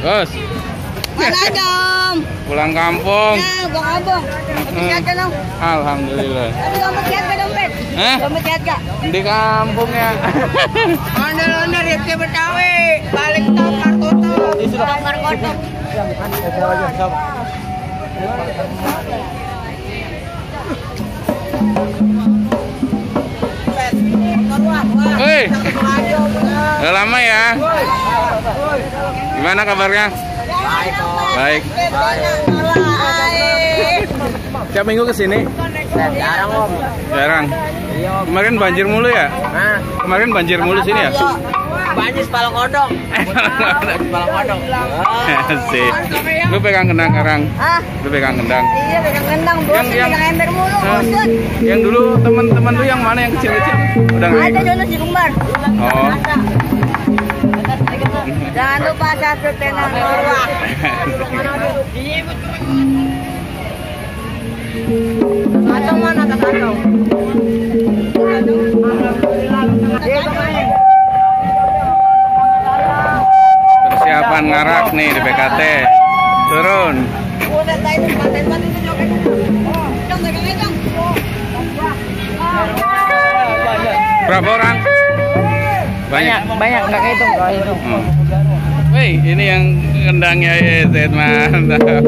Bos. Mana dong? Pulang kampung. Ya, abang. Sehat ka dong? Alhamdulillah. Tapi kamu sehat ka dong, Bet? Kamu sehat ka? Di kampung ya. Ondel-ondel Rifki Betawi. Balik tongkar tutup. Tongkar kotor. Woi. Udah lama ya. Gimana kabarnya? Baik. Tiap minggu kesini? Jarang om. Jarang. Kemarin banjir mulu ya? Kemarin banjir mulu sini ya? Banjir Palang Kodong. Palang Kodong. Asik. Lu pegang kendang sekarang? Lu pegang kendang? Iya, pegang kendang. Bos, pegang ember mulu. Yang dulu teman-teman lu yang mana yang kecil-kecil? Udah nggak Ada ikut? Jonas di Kembar. Oh. Jangan lupa satu tenang bawah. Kantong mana kantong? Persiapan ngarak nih di BKT. Turun. Berapa orang? Banyak. Banyak nggak kehitung kalau hitung. Wih, ini yang kendangnya ya, mantap.